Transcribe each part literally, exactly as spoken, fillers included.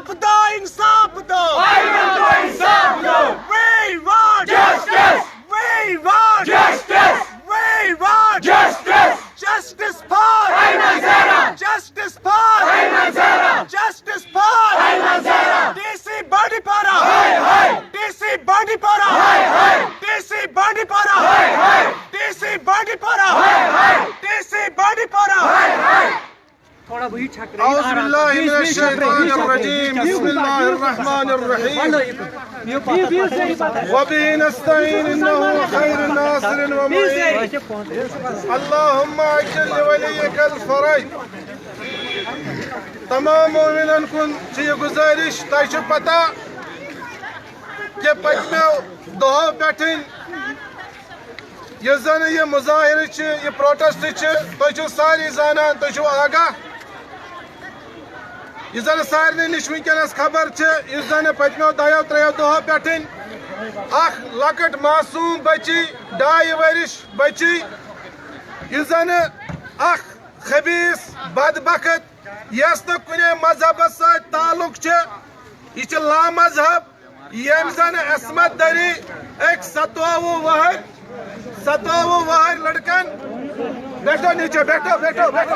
دو، انصاف دو۔ آیمن دو انصاف دو۔ We want justice۔ We want justice۔ We want justice۔ Justice for ایمن زہرا۔ Justice for ایمن زہرا۔ Justice for ایمن زہرا۔ ڈی سی بانڈی پورہ۔ ہائے ہائے۔ ڈی سی بانڈی پورہ۔ ہائے ہائے۔ ڈی سی بانڈی پورہ۔ ہائے ہائے۔ ڈی سی بانڈی پورہ۔ ہائے ہائے۔ ڈی سی بانڈی پورہ۔ ہائے ہائے۔ تھوڑا وہی چھک رہی ہے، اعوذ باللہ من الشیطان الرجیم۔ بسم اللہ الرحمن الرحیم۔ وبه نستعين، إنه خير ناصر ومعين۔ اللهم عجل لوليك الفرج۔ تمام مومنن کُن چھِ یہِ گُزٲرِش، تۄہہِ چھِ پتہ کہِ پٔتمیو دۄہو پٮ۪ٹھٕے یُس زن یہِ مظاہرٕ چھِ، یہِ پروٹیسٹ چھِ، تُہۍ چھِو سٲری زانان، تُہۍ چھِو آگاہ۔ یُس زن سارنٕے نِش وٕنکیٚنس خبر چھِ، یُس زن پٔتمیو دۄیو ترٛیٚیو دۄہو پٮ۪ٹھٕے اکھ لۄکٕٹ معصوم بچی، ڈاے ؤرِش بچی، یُس زن اکھ خبیث بدبخت، یس نہٕ کُنے مذہبس سۭتۍ تعلق چھِ، یہِ چھِ لامذہب، ییٚمۍ زن عصمت دری أکۍ ستووُہ وُہر، ستووُہ وُہر لڑکن۔ بیٹھو نیچے، بیٹھو، بیٹھو، بیٹھو۔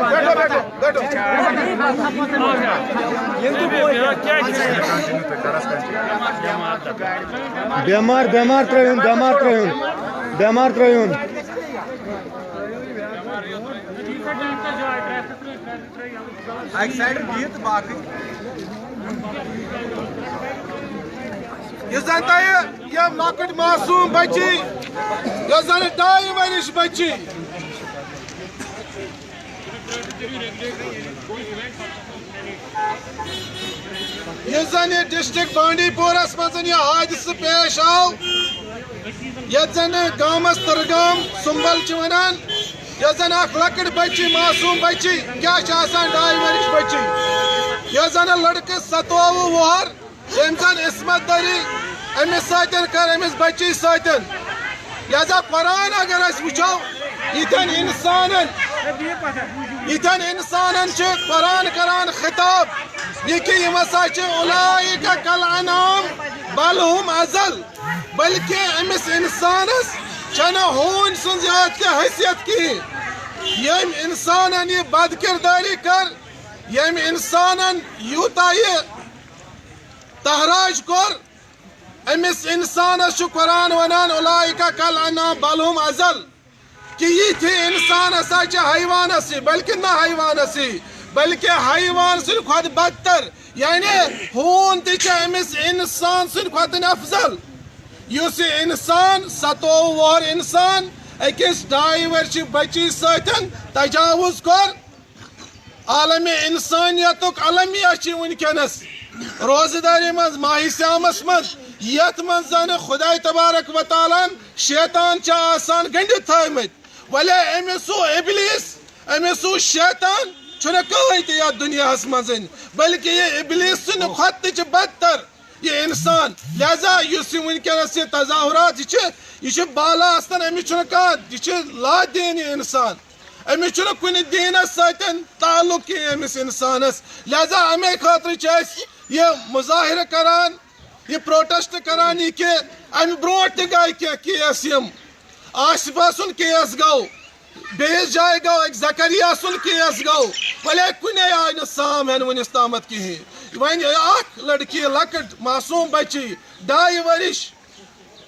بیٹھو، بیٹھو، بیٹھو۔ بیمار، بیمار ترٲیُن، بیمار ترٲیُن، بیمار ترٲیُن۔ اکہِ سایڈٕ بِہِتھ تہٕ باقٕے۔ یُس زن تۄہہِ یہِ لۄکٕٹ معصوم بچی، یۄس زن ڈاے ؤرِش بچی، یُس زن یہِ ڈسٹرکٹ بانڈی پورس منٛز یہِ حادثہٕ پیش آو، یتھ زن گامس ترگام سُمبل چھِ ونان، یۄس زن اکھ لۄکٕٹ بچی، معصوم بچی، کیٛاہ چھِ آسان ڈاے ؤرِش بچی، یۄس زن لڑکہٕ ستووُہ وُہر، ییٚمۍ زن عصمت دری أمِس سۭتۍ کٔر، أمِس بچی سۭتۍ۔ لہذا قرآن اگر أسۍ وٕچھو، یِتھٮ۪ن انسانن، یِتھٮ۪ن انسانن چھُ قرآن کران خطاب، یہِ کہِ یِم ہسا چھِ اولئک کالانعام بل هم اضل۔ بلکہ أمِس انسانس چھنہٕ ہوٗنۍ سٕنٛز یٲژ تہِ حیثیت کِہیٖنۍ۔ ییٚمۍ انسانن یہِ بد کردٲری کٔر، ییٚمۍ انسانن یوٗتاہ یہِ تحراج کوٚر، أمِس انسانس چھُ قرآن ونان، اولئک کالانعام بل هم اضل۔ کہ یِتھۍ انسان ہسا چھِ حیوانس ہی، بلکہ نہ حیوانس ہی، بلکہ حیوان سٕنٛدِ کھۄتہٕ بدتر، یعنی ہوٗن تہِ چھِ أمِس انسان سٕنٛدِ کھۄتہٕ افضل۔ یُس یہِ انسان، ستووُہ وُہر انسان، أکِس ڈاے ؤرشہِ بچی سۭتۍ تجاوز کوٚر، عالم انسانیتُک المیہ چھِ وٕنکیٚنس روزٕ دٲری منٛز، ماہِ صیامس منٛز، یتھ منٛز زن خداے تبارک و تعالیٰ ہن شیطان چھِ آسان گٔنڈِتھ تھٲومٕتۍ۔ ولے أمِس ہُہ ابلیس، أمِس ہُہ شیطان چھُنہٕ کٕہٕنۍ تہِ یتھ دُنیاہس منٛز، بلکہِ یہِ ابلیس سٕنٛدِ کھۄتہٕ تہِ چھِ بدتر یہِ انسان۔ لہذا یُس یہِ وٕنکیٚنس یہِ تظاہرات یہِ چھِ، یہِ چھِ بالا آسان، أمِس چھُنہٕ کانٛہہ، یہِ چھِ لادین یہِ انسان۔ أمِس چھُنہٕ کُنہِ دیٖنَس سۭتۍ تعلق کینٛہہ أمِس اِنسانَس۔ لہذا اَمے خٲطرٕ چھِ أسۍ یہِ مظاہرٕ کران، یہِ پروٹیسٹ کران، یہِ کہِ اَمہِ برونٛٹھ تہِ گٔے کینٛہہ کیس، یِم آصفہ سُنٛد کیس گوٚو، بیٚیِس جایہِ گوٚو، أکۍ زکریا سُنٛد کیس گوٚو، وۄنۍ کُنے آیہِ نہٕ سام ہٮ۪نہٕ وُنِس تامَتھ کِہیٖنۍ۔ وۄنۍ اَکھ لڑکی، لۄکٕٹ معصوٗم بچی، ڈاے ؤرِش،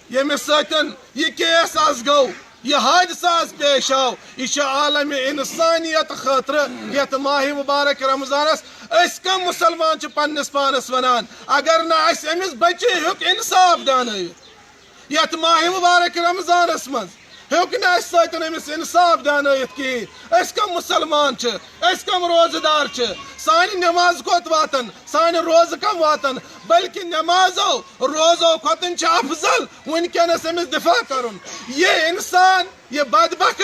ییٚمِس سۭتۍ یہِ کیس آز گوٚو، یہِ حادثہٕ آز پیش آو، یہِ چھُ عالمِ انسانیت خٲطرٕ یتھ ماہِ مبارک رمضانس أسۍ کم مسلمان چھِ پننِس پانس ونان، اگر نہٕ اسہِ أمِس بچی ہیوٚک انصاف دیانٲیِتھ یتھ ماہِ مبارک رمضانس منٛز، ہیوٚک نہٕ اسہِ سۭتۍ أمِس انصاف دیانٲیِتھ کِہیٖنۍ۔ أسۍ کم مسلمان چھِ؟ أسۍ کم روزٕ دار چھِ؟ سانہِ نماز کوٚت واتن؟ سانہِ روزٕ کم واتن؟ بلکہِ نمازو روزو کھۄتن چھِ افضل وٕنکیٚنس أمِس دفاع کرُن۔ یہِ انسان، یہِ بدبخت،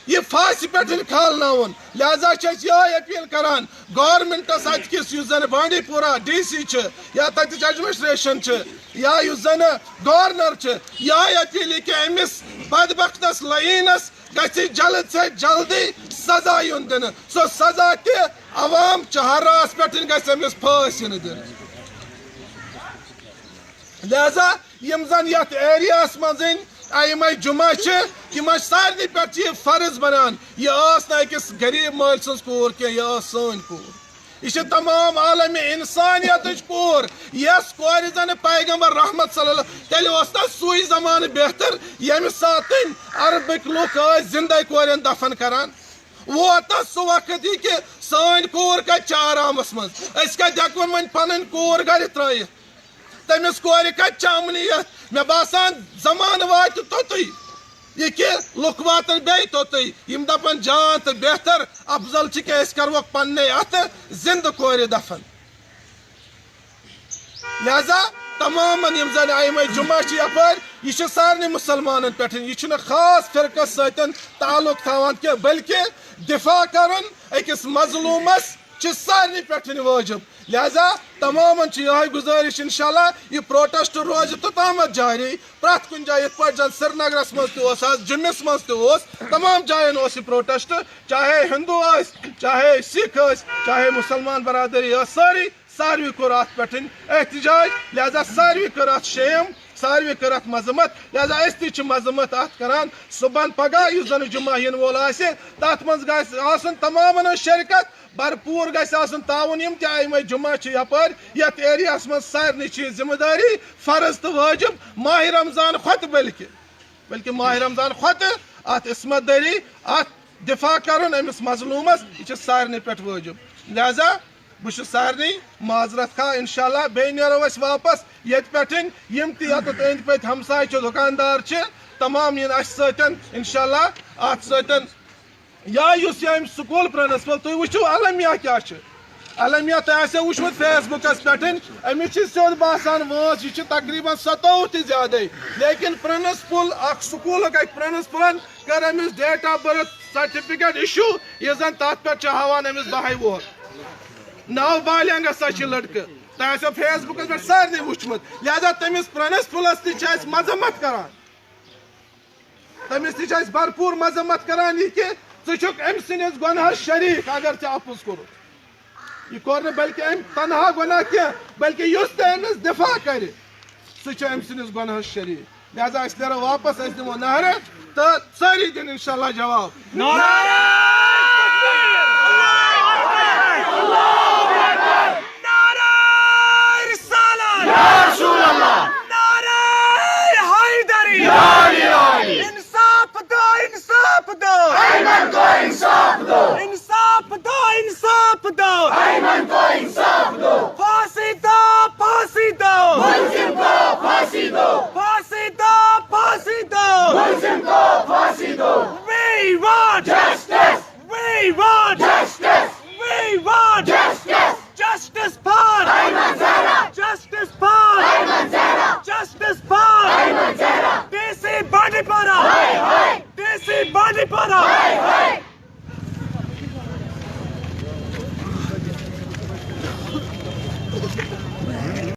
یہِ پھاسہِ پٮ۪ٹھ کھالناوُن۔ لہذا چھِ أسۍ یِہوٚے اپیل کران گورنمنٹس، اتہِ کِس یُس زن بانڈی پورہ ڈی سی چھِ یا تتِچ ایڈمنسٹریشن چھِ یا یُس زن گورنر چھِ، یِہوٚے اپیل یہِ کہِ أمِس بدبختس لعینس گژھِ جلد سے جلدی سزا یُن دِنہٕ۔ سُہ سزا تہِ عوام چہارہس پٮ۪ٹھ گژھِ أمِس پھٲسۍ یِنہٕ دِنہٕ۔ لہذا یِم زن یتھ ایریاہس منٛز ائمہ جمعہ چھِ، یِمن سارنٕے پٮ۪ٹھ چھِ یہِ فرض بنان۔ یہِ ٲس نہٕ أکِس غریب مٲلۍ سٕنٛز کوٗر کینٛہہ، یہِ ٲس سٲنۍ کوٗر۔ یہِ چھِ تمام عالم انسانیتٕچ کوٗر۔ یۄس کورِ زن پیغمبر رحمت صلی اللہ، تیٚلہِ اوس نہ سُے زمانہٕ بہتر ییٚمہِ ساتہٕ عربٕکۍ لُکھ ٲسۍ زندے کورٮ۪ن دفن کران؟ ووت نہ سُہ وقت یہِ کہِ سٲنۍ کوٗر کتہِ چھِ آرامس منٛز؟ أسۍ کتہِ ہٮ۪کون وۄنۍ پنٕنۍ کوٗر گرِ ترٲیِتھ؟ تٔمِس کورِ کتہِ چھِ امنیت؟ مےٚ باسان زمانہٕ واتہِ توٚتُے، یہِ کہِ لُکھ واتن بیٚیہِ توٚتُے، یِم دپن جان تہٕ بہتر افضل چھِ کہِ أسۍ کرہوکھ پننے اتھٕ زندٕ کورِ دفن۔ لہذا تمامن یِم زن ائمہ جمعہ چھِ یپٲرۍ، یہِ چھِ سارنٕے مسلمانن پٮ۪ٹھ، یہِ چھُنہٕ خاص فرقس سۭتۍ تعلق تھاوان کینٛہہ، بلکہِ دفاع کرُن أکِس مظلومس چھِ سارنٕے پٮ۪ٹھ واجب۔ لہذا تمامن چھِ یِہوٚے گُزٲرِش، انشاءاللہ یہِ پروٹیسٹ روزِ توٚتامَتھ جاری، پرٛٮ۪تھ کُنہِ جایہِ، یِتھ پٲٹھۍ زَن سرینگرَس منٛز تہِ اوس، آز جوٚمِس منٛز تہِ اوس، تمام جایَن اوس یہِ پروٹیسٹ، چاہے ہندو ٲسۍ، چاہے سکھ ٲسۍ، چاہے مُسلمان برادری ٲس، سٲری، ساروی کوٚر اَتھ پٮ۪ٹھ احتجاج۔ لہذا ساروی کٔر اَتھ شیم، ساروی کٔر اَتھ مذمت۔ لہذا أسۍ تہِ چھِ مذمت اَتھ کران۔ صُبحن پگاہ یُس زَن جمعہ یِنہٕ وول آسہِ، تَتھ منٛز گژھِ آسُن تمامَن ہٕنٛز شرکت، بھرپوٗر گژھِ آسُن تعاوُن۔ یِم تہِ ائمہ جمعہ چھِ یپٲرۍ، یتھ ایریاہس منٛز سارنٕے چھِ یہِ ذمہٕ دٲری فرض تہٕ وٲجب ماہِ رمضان کھۄتہٕ، بلکہِ، بلکہِ ماہِ رمضان کھۄتہٕ اتھ عصمت دٲری، اتھ دفاع کرُن أمِس مظلومس، یہِ چھِ سارنٕے پٮ۪ٹھ وٲجب۔ لہذا بہٕ چھُس سارنٕے معذرت خواہ، انشاءاللہ بیٚیہِ نیرو أسۍ واپس ییٚتہِ پٮ۪ٹھ۔ یِم تہِ یتھ أنٛدۍ پٔتۍ ہمساے چھِ، دُکاندار چھِ، تمام یِن اسہِ سۭتۍ انشاءاللہ اتھ سۭتۍ۔ یا یُس یہِ أمۍ سکوٗل پرنسپل، تُہۍ وٕچھِو المیہ کیٛاہ چھِ۔ المیہ تۄہہِ آسیو وٕچھمُت فیس بُکس پٮ۪ٹھ، أمِس چھِ سیوٚد باسان وٲنٛس، یہِ چھِ تقریباً ستووُہ تہِ زیادَے۔ لیکن پرنسپل، اکھ سکوٗلُک اکہِ پرنسپلن کٔر أمِس date of birth certificate issue، یُس زن تتھ پٮ۪ٹھ چھِ ہاوان أمِس بہَے وُہُر۔ نو بالغ ہسا چھِ لڑکہٕ۔ تۄہہِ آسیو فیس بُکس پٮ۪ٹھ سارنٕے وٕچھمُت۔ لہذا تٔمِس پرنسپلس تہِ چھِ أسۍ مذمت کران۔ تٔمِس تہِ چھِ أسۍ بھرپوٗر مذمت کران یہِ کہِ ژٕ چھُکھ أمۍ سٕنٛدِس گۄناہس شریٖک، اگر ژےٚ اپُز کوٚرُتھ۔ یہِ کوٚر نہٕ بلکہِ أمۍ تنہا گۄناہ کینٛہہ، بلکہِ یُس تہِ أمِس دفاع کرِ، سُہ چھُ أمۍ سٕنٛدِس گۄناہس شریٖک۔ لہذا أسۍ نیرو واپس، أسۍ دِمو نعرٕ تہٕ سٲری دِن انشاءاللہ جواب۔ نعرہ تکبیر! اللہ اکبر! اللہ اکبر! نعرہ رسالت! یا رسول اللہ! نعرہ حیدری! یا علی علی! انصاف دو، انصاف دو! ایمن کو انصاف دو! انصاف دو، انصاف دو! ایمن کو انصاف دو! پھانسی دو، پھانسی دو! ملزم کو پھانسی دو! پھانسی دو، پھانسی دو! ملزم کو پھانسی دو! We want justice! We want justice! We want justice! Justice for ایمن زہرا! Justice for ایمن زہرا! Justice for ایمن زہرا! ڈی سی بانڈی پورہ! ہائے ہائے! ڈی سی بانڈی پورہ!